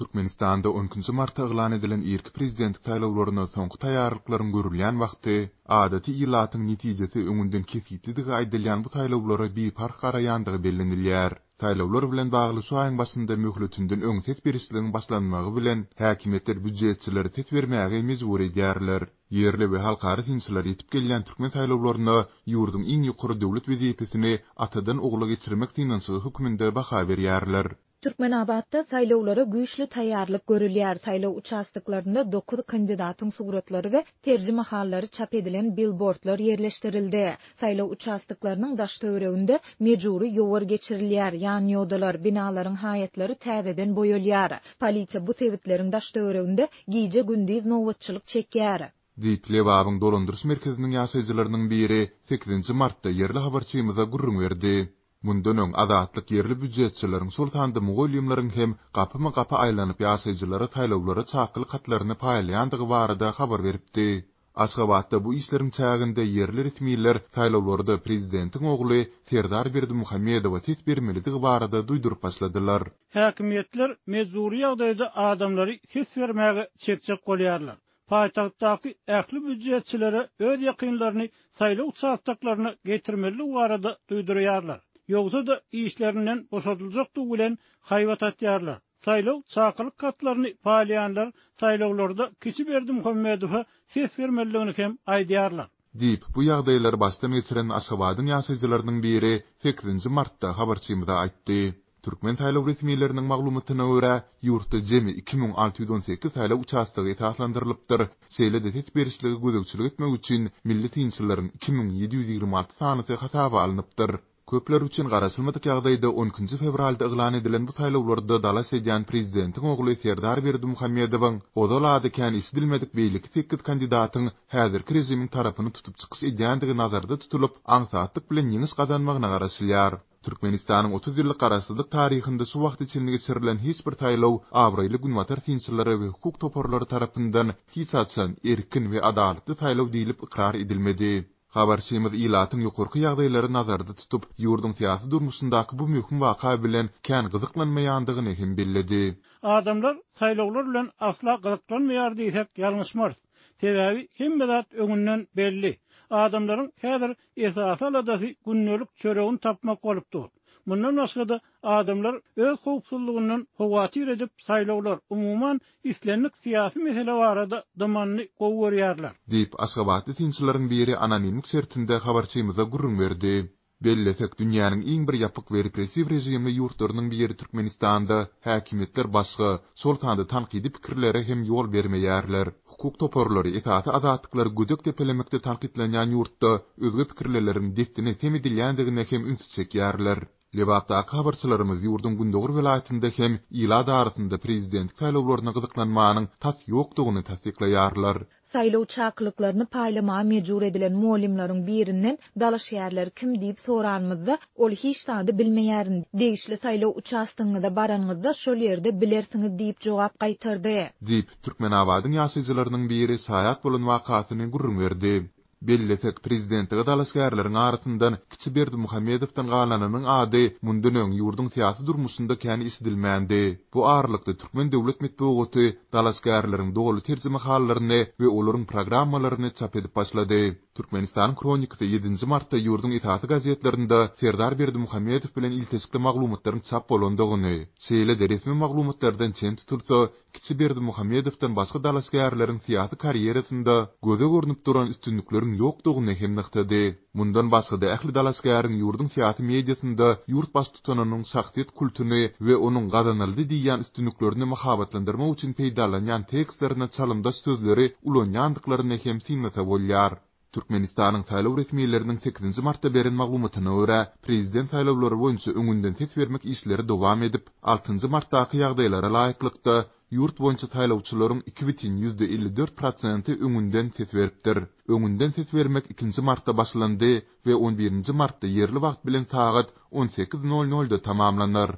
Türkmenistanda on ikinji martda yglan edilen irki prezidentlik saýlawlaryna soňky taýýarlyklaryň görülýän wagty, adaty ilatyň netijesi öňünden kesgitlidigi aýdylýan bu saýlawlara biparh garaýandygy bellenilýär. Saýlawlar bilen bagly şu aýyň başynda möhletinden öň ses berişligiň başlanmagy bilen, häkimiýetler býujetçileri ses bermäge mejbur edýärler. Ýerli we halkara synçylar ýetip gelýän türkmen saýlawlaryna ýurduň iň ýokary döwlet wezipesini atadan ogla geçirmek synanyşygy hökmünde baha berýärler. Türkmenabatda saýlawlara güýçli taýýarlyk görülýär. Saýlaw uçastoklarynda dokuz kandidatyň suratlary we terjimehallary çap edilen bilbordlar ýerleşdirildi. Saýlaw uçastoklarynyň daş-töwereginde mejbury ýowar geçirilýär, ýanýodalar, binalaryň haýatlary täzeden boýalýar. Polisiýa bu sebitleriň daş-töwereginde gije-gündiz nobatçylyk çekýär. Diýip, Lebabyň dolandyryş merkeziniň ýaşaýjylarynyň biri sekizinji martda ýerli habarçymyza gürrüň berdi. Mundan öň, Azatlyk ýerli býujetçileriň, şol sanda mugallymlaryň hem gapyma-gapy aýlanyp ýaşaýjylara saýlawlara çakylyk hatlaryny paýlaýandygy barada habar beripdi. Aşgabatda bu işleriň çäginde ýerli resmiler saýlawlarda prezidentiň ogly Serdar Berdimuhamedowa ses bermelidigi barada duýduryp başladylar. Häkimiýetler mejbury ýagdaýda adamlary ses bermäge çekjek bolýarlar. Paýtagtdaky ähli býujetçilere öz ýakynlaryny saýlaw uçastoklaryna getirmelidigi barada duýdurýarlar. Ýogsa-da işlerinden boşadyljakdygy bilen haýbat atýarlar. Saýlaw çakylyk hatlaryny paýlaýanlar saýlawlarda kiçi Berdimuhamedowa ses bermelidigini hem aýdýarlar. Diýip, bu ýagdaýlary başdan geçiren Aşgabadyň ýaşaýjylarynyň biri sekizinji martda habarçymyza aýtdy. Türkmen saýlaw resmileriniň maglumatyna görä, ýurtda jemi 2618 saýlaw uçastogy esaslandyrylypdyr, şeýle-de ses berişlige gözegçilik etmek üçin milli synçylaryň 2726 sanysy hasaba alnypdyr. Köpler üçin garaşylmadyk ýagdaýda on ikinji fewralda yglan edilen bu saýlawlarda dalaş edýän prezidentiň ogly Serdar Berdimuhamedowyň ozal ady kän eşidilmedik beýleki sekiz kandidatyň häzirki režimiň tarapyny tutup çykyş edýändigi nazarda tutulyp, aňsatlyk bilen ýeňiş gazanmagyna garaşylýar. Türkmenistanyň 30 ýyllyk garaşsyzlyk taryhynda şu wagta çenli geçirilen hiç bir saýlaw abraýly günbatar synçylary we hukuk toparlary tarapyndan hiç haçan erkin we adalatly saýlaw diýlip ykrar edilmedi. Habarçymyz ilatyň ýokarky ýagdaýlary nazarda tutup, ýurduň syýasy durmuşyndaky bu möhüm waka bilen kän gyzyklanmaýandygyny hem belledi. Adamlar saýlawlar bilen asla gyzyklanmaýar diýsek ýalňyşmarys. Sebäbi hemme zat öňünden belli. Adamlaryň häzir esasy aladasy gündelik çöregini tapmak bolup dur. Mundan başga-da, adamlar öz howpsuzlygyndan howatyr edip saýlawlar, umuman, islendik syýasy mesele barada dymanyny gowy görýärler. Diýip, aşgabatly synçylaryň biri anonimlik şertinde habarçymyza gürrüň berdi. Bellesek, dünýäniň iň bir ýapyk we repressiw režimli ýurtlarynyň biri Türkmenistanda häkimiýetler başga, şol sanda tankydy pikirlere hem ýol bermeýärler. Hukuk toparlary esasy azatlyklary gödek depelemekde tankytlanýan ýurtda özge pikirlileriň dessine sem edilýändigine hem ünsi çekýärler. Lebapdaky habarçylarymyz ýurduň gündogar welaýatynda hem ilat arasynda prezidentlik saýlawlaryna gyzyklanmanyň tas ýokdugyny tassyklaýarlar. Saýlaw çakylyklaryny paýlamaga mejbur edilen mugallymlaryň birinden dalaşgärler kim diýip soranymyzda, ol hiç zady bilmeýärin, degişli saýlaw uçastogyňyza baranyňyzda şol ýerde bilersiňiz diýip jogap gaýtardy. Diýip, Türkmenabadyň ýaşaýjylarynyň biri şaýat bolan wakasyny gürrüň berdi. Bellesek, prezidentlige dalaşgärleriň arasyndan kiçi Berdimuhamedowdan galanynyň ady mundan öň ýurduň syýasy durmuşynda kän eşidilmändi. Bu aralykda türkmen döwlet metbugaty dalaşgärleriň doly terjimehallaryny we olaryň programmalaryny çap edip başlady. Türkmenistanyň Hronikasy ýedinji martda ýurduň esasy gazetlerinde Serdar Berdimuhamedow bilen ilteşikli maglumatlaryň çap bolandygyny, şeýle-de resmi maglumatlardan çen tutulsa, Kiçi Berdimuhamedowdan başga dalaşgärleriň syýasy karýerasynda göze görnüp duran üstünlikleriň ýokdugyny hem nygtady. Mundan başga-da ähli dalaşgäriň ýurduň syýasy mediasynda ýurt baştutanynyň şahsyýet kultuny we onuň gazanyldy diýýän üstünliklerini mahabatlandyrmak üçin peýdalanýan tekstlerine çalymdaş sözleri ulanýandyklaryny hem synlasa bolýar. Türkmenistanyň saýlaw resmileriniň sekizinji martda beren maglumatyna görä, prezident saýlawlary boýunça öňünden ses bermek işleri dowam edip, altynjy martdaky ýagdaýlara laýyklykda, ýurt boýunça saýlawçylaryň 2,54 prosenti öňünden ses beripdir. Öňünden ses bermek ikinji martda başlandy we on birinji martda ýerli wagt bilen sagat on sekiz nol nolda tamamlanar.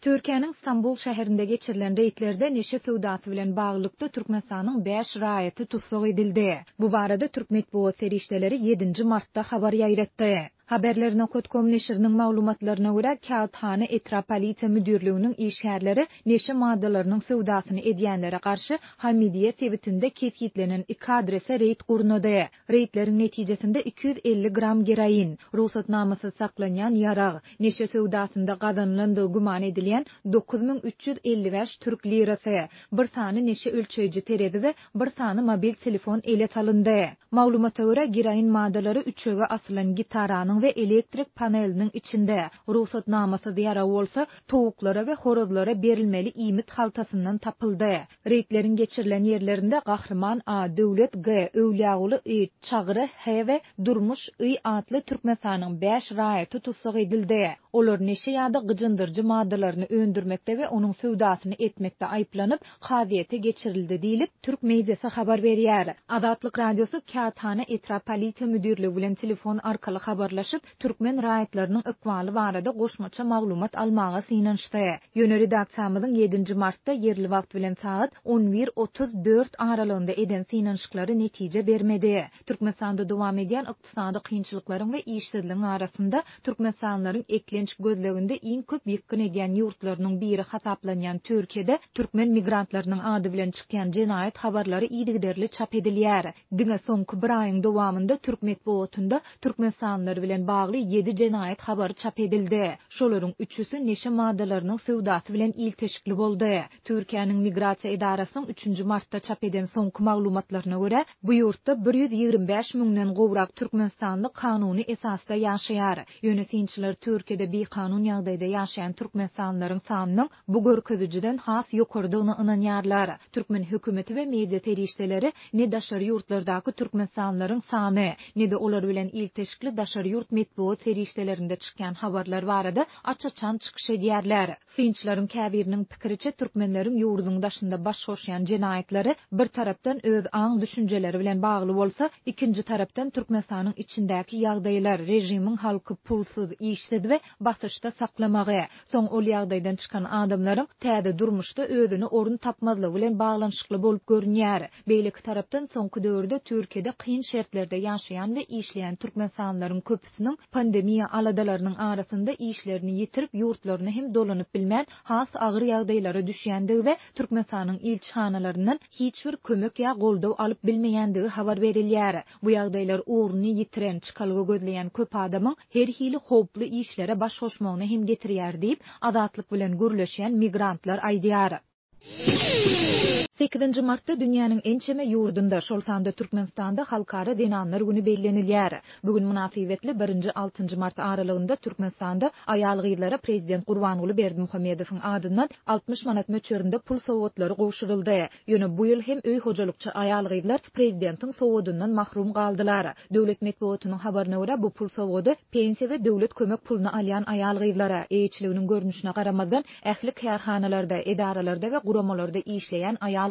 Türkiýäniň Stambul şäherinde geçirilen reýdlerde neşe söwdasy bilen baglylykda Türkmenistanyň bäş raýaty tussag edildi. Bu barada türk metbugat serişdeleri ýedinji martda habar ýaýratdy. Haberler nokat kom neşiriniň maglumatlaryna görä, Kâthana etrap polisiýa müdirliginiň işgärleri neşe maddalarynyň söwdasyny edýänlere garşy Hamidiýe sebitinde kesgitlenen iki adrese reýd gurnady. Reýdleriň netijesinde 250 gram geroin, rugsatnamasyz saklanýan ýarag, neşe söwdasynda gazanylandygy güman edilýän 9355 türk lirasy, bir sany neşe ölçeýji terezi we bir sany mobil telefon ele salyndy. Maglumata görä, geroin maddalary üçege asylan gitaranyň we elektrik paneliniň içinde, rugsatnamasyz ýarag bolsa, towuklara we horazlara berilmeli iýmit haltasyndan tapyldy. Reýdleriň geçirilen ýerlerinde Gahryman A, Döwlet G, Öwlýaguly I, Çagry H we Durmuş I atly Türkmenistanyň bäş raýaty tussag edildi. Olar neşe ýa-da gyjyndyryjy maddalaryny öndürmekde we onuň söwdasyny etmekde aýyplanyp, kazyýete geçirildi diýlip, türk mediasy habar berýär. Azatlyk Radiosy Kâthana etrap polisiýa müdirligi bilen telefon arkaly habarlaşyp, türkmen raýatlarynyň ykbaly barada goşmaça maglumat almaga synanyşdy. Ýöne redaksiýamyzyň ýedinji martda ýerli wagt bilen sagat on bir 34 aralygynda eden synanyşyklary netije bermedi. Türkmenistanda dowam edýän ykdysady kynçylyklaryň we işsizligiň arasynda türkmenistanlylaryň eklenç gözleginde iň köp ýykgyn edýän ýurtlarynyň biri hasaplanýan Türkiýede türkmen migrantlarynyň ady bilen çykýan jenaýat habarlary yzygiderli çap edilýär. Diňe soňky bir aýyň dowamynda türk metbugatynda türkmenistanlylar bilen bagly ýedi jenaýat habary çap edildi. Şolaryň üçüsi neşe maddalarynyň söwdasy bilen ilteşikli boldy. Türkiýäniň Migrasiýa edarasynyň üçünji martda çap eden soňky maglumatlaryna görä, bu ýurtda 125 müňden gowrak türkmenistanly kanuny esasda ýaşaýar. Ýöne synçylar Türkiýede bikanun ýagdaýda ýaşaýan türkmenistanlylaryň sanynyň bu görkezijiden has ýokarydygyna ynanýarlar. Türkmen hökümeti we media serişdeleri ne daşary ýurtlardaky türkmenistanlylaryň sany, ne-de olar bilen ilteşikli daşary ýurt metbugat serişdelerinde çykýan habarlar barada aç-açan çykyş edýärler. Synçylaryň käbiriniň pikiriçe, türkmenleriň ýurduň daşynda baş goşýan jenaýatlary bir tarapdan öz aň-düşünjeleri bilen bagly bolsa, ikinji tarapdan Türkmenistanyň içindäki ýagdaýlar, režimiň halky pulsuz, işsiz we basyşda saklamagy, soň ol ýagdaýdan çykan adamlaryň täze durmuşda özüne orun tapmazlygy bilen baglanyşykly bolup görünýär. Beýleki tarapdan, soňky döwürde Türkiýede kyn şertlerde ýaşaýan we işleýän türkmenistanlylaryň köpüsiniň pandemiýa aladalarynyň arasynda işlerini ýitirip, ýurtlaryna hem dolanyp bilmän, has agyr ýagdaýlara düşýändigi we Türkmenistanyň ilçihanalaryndan hiç bir kömek ýa goldaw alyp bilmeýändigi habar berilýär. Bu ýagdaýlar ugruny ýitiren, çykalga gözleýän köp adamyň her hili howply işlere baş goşmagyna hem getirýär diýip, Azatlyk bilen gürleşýän migrantlar aýdýar. Sekizinji martda dünýäniň ençeme ýurdunda, şol sanda Türkmenistanda Halkara zenanlar güni bellenilýär. Bu gün mynasybetli birinji, altynjy mart aralygynda Türkmenistanda aýal-gyzlara prezident Gurbanguly Berdimuhamedowyň adyndan 60 manat möçberinde pul sowgatlary gowşuryldy. Ýöne bu ýyl hem öý hojalykçy aýal-gyzlar prezidentiň sowgadyndan mahrum galdylar. Döwlet metbugatynyň habaryna görä, bu pul sowgady pensiýa we döwlet kömek puluny alýan aýal-gyzlara, eýeçiliginiň görnüşine garamazdan, ähli kärhanalarda, edaralarda we guramalarda işleýän aýal-gyzlara,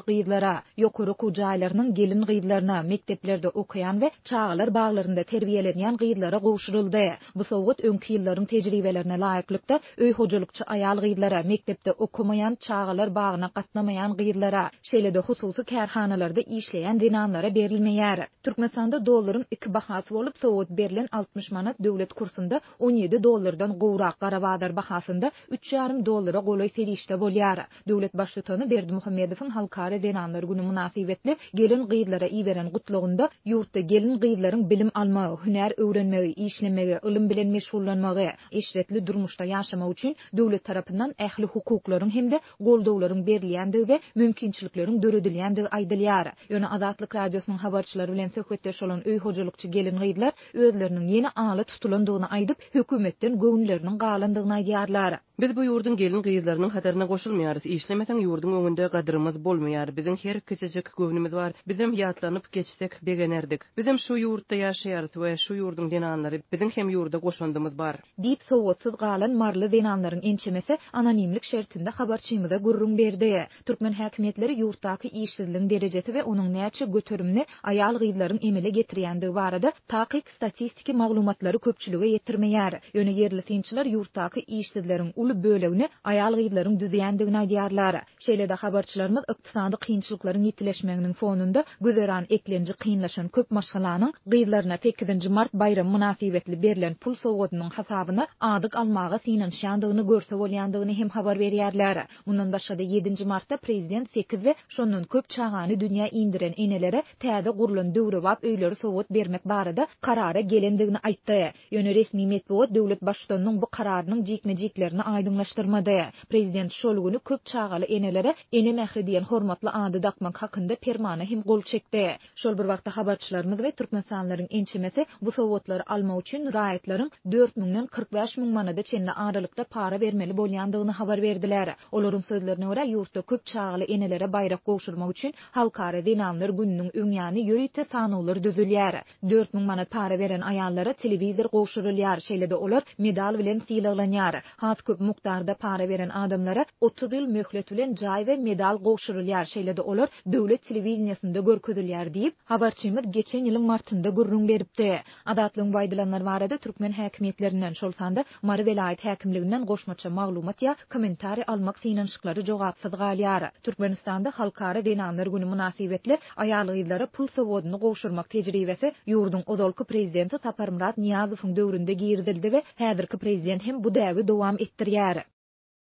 ýokary okuw jaýlarynyň gelin-gyzlaryna, mekdeplerde okaýan we çagalar baglarynda terbiýelenýän gyzlara gowşuryldy. Bu sowgat öňki ýyllaryň tejribelerine laýyklykda, öý hojalykçy aýal-gyzlara, mekdepde okamaýan, çagalar bagyna gatnamaýan gyzlara, şeýle-de hususy kärhanalarda işleýän zenanlara berilmeýär. Türkmenistanda dollaryň iki bahasy bolup, sowgat berlen 60 manat döwlet kursunda 17 dollardan gowrak, gara bazar bahasynda üç ýarym dollara golaý serişde bolýar. Döwlet Baştutany Berdimuhamedowyň Halkara zenanlar güni mynasybetli gelin-gyzlara iberen gutlagynda ýurtda gelin-gyzlaryň bilim almagy, hünär öwrenmegi, işlemegi, ylym bilen meşgullanmagy, eşretli durmuşda ýaşamagy üçin döwlet tarapyndan ähli hukuklaryň hem-de goldawlaryň berilýändigi we mümkinçilikleriň döredilýändigi aýdylýar. Ýöne Azatlyk Radiosynyň habarçylary bilen söhbetdeş bolan öý hojalykçy gelin-gyzlar özleriniň ýene ala tutulandygyny aýdyp, hökümetden göwünleriniň galandygyny aýdýarlar. Biz bu ýurduň gelin-gyzlarynyň hataryna goşulmaýarys. Işlemeseň ýurduň öňünde gadyrymyz bolmaýar. Biziň her kiçijik göwnümiz bar. Bizem ýatlanyp geçsek begenerdik. Bizem şu ýurtda ýaşaýarys we şu ýurduň zenanlary. Biziň hem ýurda goşandymyz bar. Diýip, sowgatsyz galan maryly zenanlaryň ençemesi anonimlik şertinde habarçymyza gürrüň berdi. Türkmen häkimiýetleri ýurtdaky işsizligiň derejesi we onuň näçe göterimini aýal-gyzlaryň emele getirýändigi barada takyk statistiki maglumatlary köpçülige ýetirmeýär. Ýöne ýerli synçylar ýurtdaky işsizleriň uly bölegini aýal-gyzlaryň düzýändigini aýdýarlar. Şeýle-de habarçylarymyz ykdysady. Ykdysady kynçylyklaryň ýitileşmeginiň fonunda güzeran eklenji kynlaşan köp maşgalanyň gyzlaryna sekizinji mart baýramy mynasybetli berlen pul sowgadynyň hasabyna azyk almaga synanyşýandygyny görse bolýandygyny hem habar berýärler. Mundan başga-da ýedinji martda prezident sekiz we şondan köp çagany dünýä indiren enelere täze gurlan döwrebap öýleri sowgat bermek barada karara gelendigini aýtdy. Ýöne resmi metbugat döwlet Baştutanynyň bu kararynyň jikme-jiklerini aýdyňlaşdyrmady. Prezident şol güni köp çagaly enelere Ene mähri diýen hormatly ady dakmak hakynda permana hem gol çekdi. Şol bir wagtda habarçylarymyz we türkmenistanlylaryň ençemesi bu sowgatlary almak üçin raýatlaryň dört müňden 45 müň manada çenli aralykda para bermeli bolýandygyny habar berdiler. Olaryň sözlerine görä, ýurtda köp çagaly enelere baýrak gowşurmak üçin Halkara zenanlar gününiň öň ýany ýörite sanawlar düzülýär. 4000 manat para beren aýallara telewizor gowşurylýar, şeýle-de olar medal bilen sylaglanýar. Has köp mukdarda para beren adamlara 30 ýyl möhlet bilen jaý we medal gowşurylýar, şeýle-de olar döwlet telewideniýesinde görkezilýär diýip, habarçymyz geçen ýylyň martynda gürrüň beripdi. Azatlygyň bu aýdylanlar barada türkmen häkimiýetlerinden, şol sanda Mary welaýat häkimliginden goşmaça maglumat ýa kommentariý almak synanyşyklary jogapsyz galýar. Türkmenistanda Halkara zenanlar güni mynasybetli aýal-gyzlara pul sowgadyny gowşurmak tejribesi ýurduň ozalky prezidenti Saparmyrat Nyýazowyň döwründe girizildi we häzirki prezident hem bu däbi dowam etdirýär.